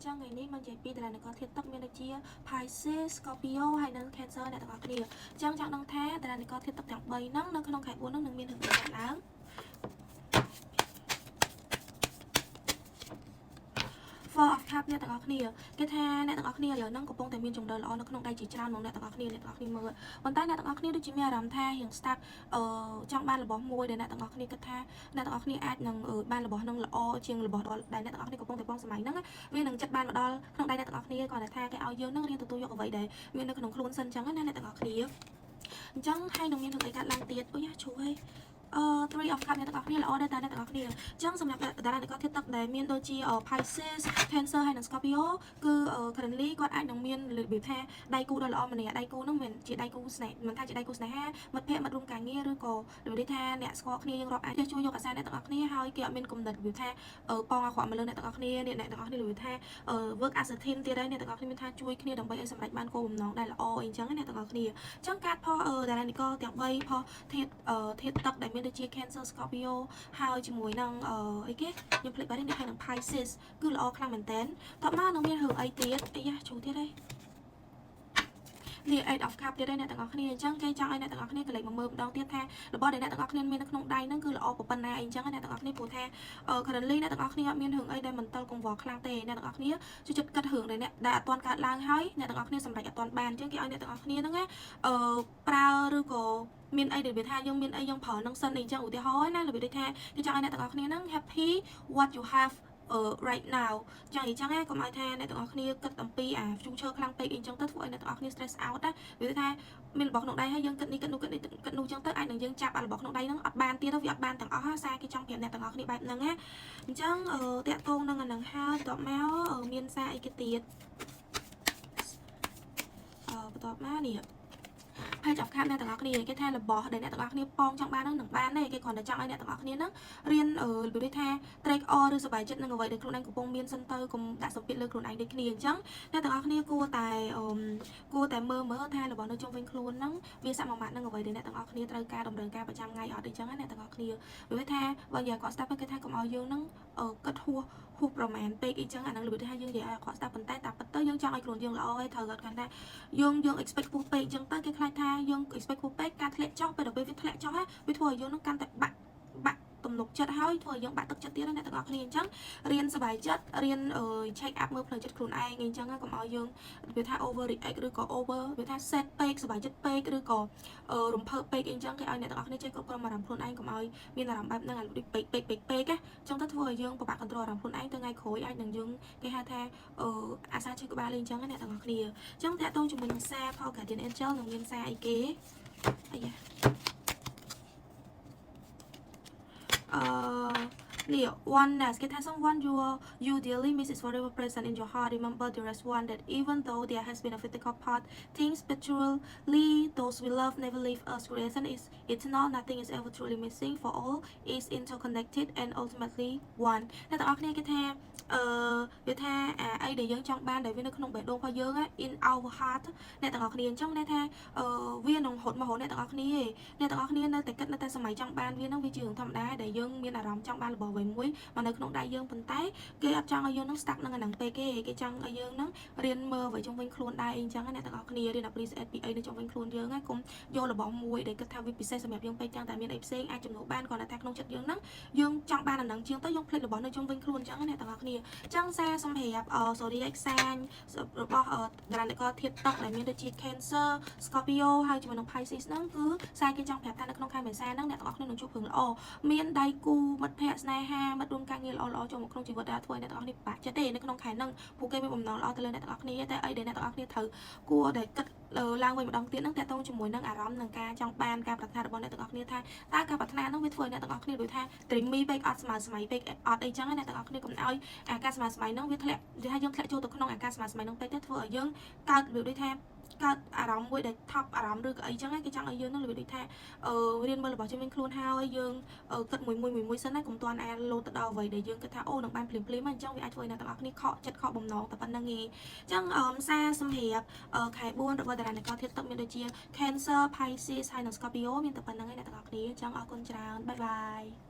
ចឹងថ្ងៃនេះមកនិយាយពីតារានិករធាតុទឹកមានដូចជា Pisces, Scorpio ហើយនិង Cancer អ្នកទាំងអស់គ្នាអញ្ចឹងចង់ដឹងថាតារានិករធាតុទឹកទាំង3ហ្នឹងនៅក្នុងខែ4ហ្នឹងនឹងមានរឿងអីកើតឡើង Four of Cup អ្នកទាំងអស់គ្នាគេថាអ្នកទាំងអស់គ្នាឥឡូវហ្នឹងកំពុងតែមានជំរឿល្អនៅក្នុងដៃជាច្រើនមកអ្នកទាំងអស់គ្នាអ្នកទាំងអស់គ្នាមើលប៉ុន្តែអ្នកទាំងអស់គ្នាដូចជាមានអារម្មណ៍ថារៀង stuck អឺចង់បានរបស់មួយដែលអ្នកទាំងអស់គ្នាគិតថាអ្នកទាំងអស់គ្នាអាចនឹងបានរបស់ហ្នឹងល្អជាងរបស់ដែលអ្នកទាំងអស់គ្នាកំពុងតែប៉ងសម័យហ្នឹងវានឹងចិត្តបានមកដល់ក្នុងដៃអ្នកទាំងអស់គ្នាគ្រាន់តែថាគេឲ្យយើងហ្នឹងរៀនទទួលយកអ្វីដែលមាននៅក្នុងខ្លួនសិនអញ្ចឹងណាអ្នកទាំងអស់គ្នាអញ្ចឹងហើយនឹងមានរឿងអីកើតឡើងទៀតអូយ៉ាឈូហើយអឺ three of cup អ្នកទាំងអស់គ្នាល្អដែរតាអ្នកទាំងអស់គ្នាអញ្ចឹងសម្រាប់តារានិករធាតុទឹកដែលមានដូចជា Pisces, Cancer ហើយនិង Scorpio គឺ currently គាត់អាចនឹងមានរបៀបថាដៃគូដ៏ល្អម្នាក់ដៃគូហ្នឹងមិនជាដៃគូស្នេហ៍មិនថាជាដៃគូស្នេហាមិត្តភក្តិមិត្តរួមការងារឬក៏របៀបថាអ្នកស្គាល់គ្នាយើងរាប់អាចជួយយកអាសាអ្នកទាំងអស់គ្នាហើយគេអត់មានគំនិតរបៀបថាប៉ងអាក្រក់មកលើអ្នកទាំងអស់គ្នាអ្នកទាំងអស់គ្នារបៀបថា work as a team ទៀតហើយអ្នកទាំងអស់គ្នាមានថាជួយគ្នាដើម្បីឲ្យសម្រេចបានគោលបំណងដែលល្អអីចឹងអ្នកទាំងអស់គ្នាអញ្ចឹងកាតផតារានិករទាំង3ផធាតុធាតុទឹកដែលមានដូចជា Cancer, Scorpio ហើយជាមួយនឹងអីគេខ្ញុំភ្លេចបាត់នេះហើយនឹង Pisces គឺល្អខ្លាំងមែនតើតបមកនឹងមានរឿងអីទៀតអាយ៉ាចូលទៀតហើយនេះ eight of cup ទៀតហើយអ្នកទាំងអស់គ្នាអញ្ចឹងគេចង់ឲ្យអ្នកទាំងអស់គ្នាកលេចមកមើលម្ដងទៀតថារបស់ដែលអ្នកទាំងអស់គ្នាមាននៅក្នុងដៃហ្នឹងគឺល្អប៉ុណ្ណាអីអញ្ចឹងអ្នកទាំងអស់គ្នាព្រោះថា currently អ្នកទាំងអស់គ្នាអត់មានរឿងអីដែលមន្ទិលកង្វល់ខ្លាំងទេអ្នកទាំងអស់គ្នាជួយចិត្តគិតរឿងដែលអ្នកដែលអត់ទាន់កើតឡើងហើយអ្នកទាំងអស់គ្នាសម្រេចអត់ទាន់បានអញ្ចឹងគេឲ្យអ្នកទាំងអស់គ្នាហ្នឹងណាអឺប្រើឬក៏មានអីដែលវាថាយើងមានអីយើងប្រើនឹងសិនអីចឹងឧទាហរណ៍ណារបៀបដូចថាគេចង់ឲ្យអ្នកទាំងអស់គ្នាហ្នឹង happy what you have right now ចឹងអញ្ចឹងណាកុំឲ្យថាអ្នកទាំងអស់គ្នាគិតអំពីអា future ខ្លាំងពេកអីចឹងទៅធ្វើឲ្យអ្នកទាំងអស់គ្នា stress out ណាវាថាមានរបស់ក្នុងដៃហើយយើងគិតនេះគិតនោះគិតនេះគិតនោះចឹងទៅអាចនឹងយើងចាប់អារបស់ក្នុងដៃហ្នឹងអត់បានទៀតវាអត់បានទាំងអស់សារគេចង់ប្រាប់អ្នកទាំងអស់គ្នាបែបហ្នឹងណាអញ្ចឹងតាក់ទងនឹងអាហ្នឹងហើយបន្ទាប់មកមានសារអីគេទៀតអឺបន្ទាប់មកនេះ Page of Cup អ្នកទាំងអស់គ្នាគេថារបស់ដែលអ្នកទាំងអស់គ្នាប៉ងចង់បានហ្នឹងនឹងបានទេគេគ្រាន់តែចង់ឲ្យអ្នកទាំងអស់គ្នាហ្នឹងរៀនរបៀបថាត្រេកអរឬសប្បាយចិត្តនឹងអ្វីដែលខ្លួនឯងកំពុងមានសិនទៅកុំដាក់សម្ពាធលើខ្លួនឯងដូចគ្នាអញ្ចឹងអ្នកទាំងអស់គ្នាគួរតែគួរតែមើលមើលថារបស់នៅជុំវិញខ្លួនហ្នឹងវាសមាមាត្រនឹងអ្វីដែលអ្នកទាំងអស់គ្នាត្រូវការតម្រូវការប្រចាំថ្ងៃអត់អញ្ចឹងណាអ្នកទាំងអស់គ្នាវាថាបើនិយាយគាត់ស្ដាប់គេថាកុំឲ្យយើងហ្នឹងគិតហួសហួសប្រមាណពេកអីចឹងអាហ្នឹងរបៀបថាយើងនិយាយឲ្យគាត់ស្ដាប់ប៉ុន្តែតាមពិតទៅយើងចង់ឲ្យខ្លួនយើងល្អហើយត្រូវគាត់ថាយើងយើង expect ខ្ពស់ពេកអញ្ចឹងទៅគេខ្លាចថាយើង expect ខ្ពស់ពេកការធ្លាក់ចុះពេលដល់ពេលវាធ្លាក់ចុះវាធ្វើឲ្យយើងនឹងកាន់តែបាក់បាក់ទំនុកចិត្តហើយធ្វើឲ្យយើងបាក់ទឹកចិត្តទៀតណាអ្នកទាំងអស់គ្នាអញ្ចឹងរៀនសប្បាយចិត្តរៀន check up មើលផ្លូវចិត្តខ្លួនឯងអញ្ចឹងកុំឲ្យយើងវាថា over react ឬក៏ over វាថា set ពេកសប្បាយចិត្តពេកឬក៏រំភើបពេកអីអញ្ចឹងគេឲ្យអ្នកទាំងអស់គ្នាចេះគ្រប់គ្រងអារម្មណ៍ខ្លួនឯងកុំឲ្យមានអារម្មណ៍បែបហ្នឹងអាដូចពេកពេកពេកពេកណាអញ្ចឹងទៅធ្វើឲ្យយើងពិបាក control អារម្មណ៍ខ្លួនឯងទៅថ្ងៃក្រោយអាចនឹងយើងគេហៅថាអឺអាសាឈឺក្បាលលេងអញ្ចឹងណាអ្នកទាំងអស់គ្នាអញ្ចឹងតាក់ទងជាមួយនឹងសារផល Guardian Angel នឹងមានសារអីគេអាយ៉ាអឺនេះ oneness គេថា someone you dearly miss is forever present in your heart. Remember, dearest one, that even though there has been a physical parting, spiritually those we love never leave us. Creation is eternal. Nothing is ever truly missing, for all is interconnected and ultimately one. អ្នកទាំងអស់គ្នាគេថាអឺវាថាអាអីដែលយើងចង់បានដែលវានៅក្នុងបេះដូងរបស់យើង in our heart អ្នកទាំងអស់គ្នាអញ្ចឹងន័យថាអឺវានឹងរត់មករកអ្នកទាំងអស់គ្នាឯងអ្នកទាំងអស់គ្នានៅតែគិតនៅតែសម័យចង់បានវានឹងវាជារឿងធម្មតាដែលយើងមានអារម្មណ៍ចង់បានរបស់អ្វីមួយមកនៅក្នុងដៃយើងប៉ុន្តែគេអត់ចង់ឲ្យយើងនឹង stuck នឹងអាហ្នឹងពេកទេគេចង់ឲ្យយើងនឹងរៀនមើលអ្វីជុំវិញខ្លួនដែរអីចឹងអ្នកទាំងអស់គ្នារៀន appreciate ពីអីនៅជុំវិញខ្លួនយើងណាកុំយករបស់មួយដែលគិតថាវាពិសេសសម្រាប់យើងពេកចឹងតែមានអីផ្សេងអាចជំនួសបានគ្រាន់តែថាក្នុងចិត្តយើងហ្នឹងយើងចង់បានអាហ្នឹងជាងទៅយើងភ្លេចរបស់នៅជុំវិញខ្លួនចឹងណាអ្នកទាំងអស់គ្នាចឹងសារសម្រាប់ zodiac sign របស់តារានិករធាតុទឹកដែលមានដូចជា Cancer, Scorpio ហើយជាមួយនឹង Pisces ហ្នឹងគឺសារគេចង់ប្រាប់ថានៅក្នុងខែមេសាហ្នឹងអ្នកទាំងអស់គ្នានឹងជួបរឿងល្អមានដៃគូមិត្តភ័ក្តិស្នេហាមិត្តរួមការងារល្អៗចូលមកក្នុងជីវិតដែលធ្វើឲ្យអ្នកទាំងអស់គ្នាពិបាកចិត្តទេនៅក្នុងខែហ្នឹងពួកគេមានបំណងល្អទៅលើអ្នកទាំងអស់គ្នាតែអីដែលអ្នកទាំងអស់គ្នាត្រូវគួរតែគិតឡើងវិញម្ដងទៀតហ្នឹងតាក់ទងជាមួយនឹងអារម្មណ៍និងការចង់បានការប្រាថ្នារបស់អ្នកទាំងអស់គ្នាថាតើការប្រាថ្នាហ្នឹងវាធ្វើឲ្យអ្នកទាំងអស់គ្នាដូចថា dreamy ពេកអត់ស្មើសម័យពេកអត់អីចឹងអ្នកទាំងអស់គ្នាកុំឲ្យអាការស្មើសម័យហ្នឹងវាធ្លាក់វាថាយើងធ្លាក់ចូលទៅក្នុងអាការស្មើសម័យហ្នឹងពេកទៅធ្វើឲ្យយើងកើតរបៀបដូចថាកើតអារម្មណ៍មួយដែលថប់អារម្មណ៍ឬក៏អីចឹងគេចង់ឲ្យយើងនឹងរបៀបដូចថាអឺរៀនមើលរបស់ជំនាញខ្លួនហើយយើងគិតមួយមួយមួយមួយសិនណាកុំទាន់អាលោតទៅដល់អ្វីដែលយើងគិតថាអូនឹងបានភ្លាមភ្លាមអញ្ចឹងវាអាចធ្វើឲ្យអ្នកទាំងអស់គ្នាខកចិត្តខកបំណងតែប៉ុណ្្នឹងឯងអញ្ចឹងសារសម្រាប់ខែ4របស់តារានិករធាតុទឹកមានដូចជា Cancer, Pisces ហើយនិង Scorpio មានតែប៉ុណ្្នឹងឯងអ្នកទាំងអស់គ្នាអញ្ចឹងអរគុណច្រើន bye bye.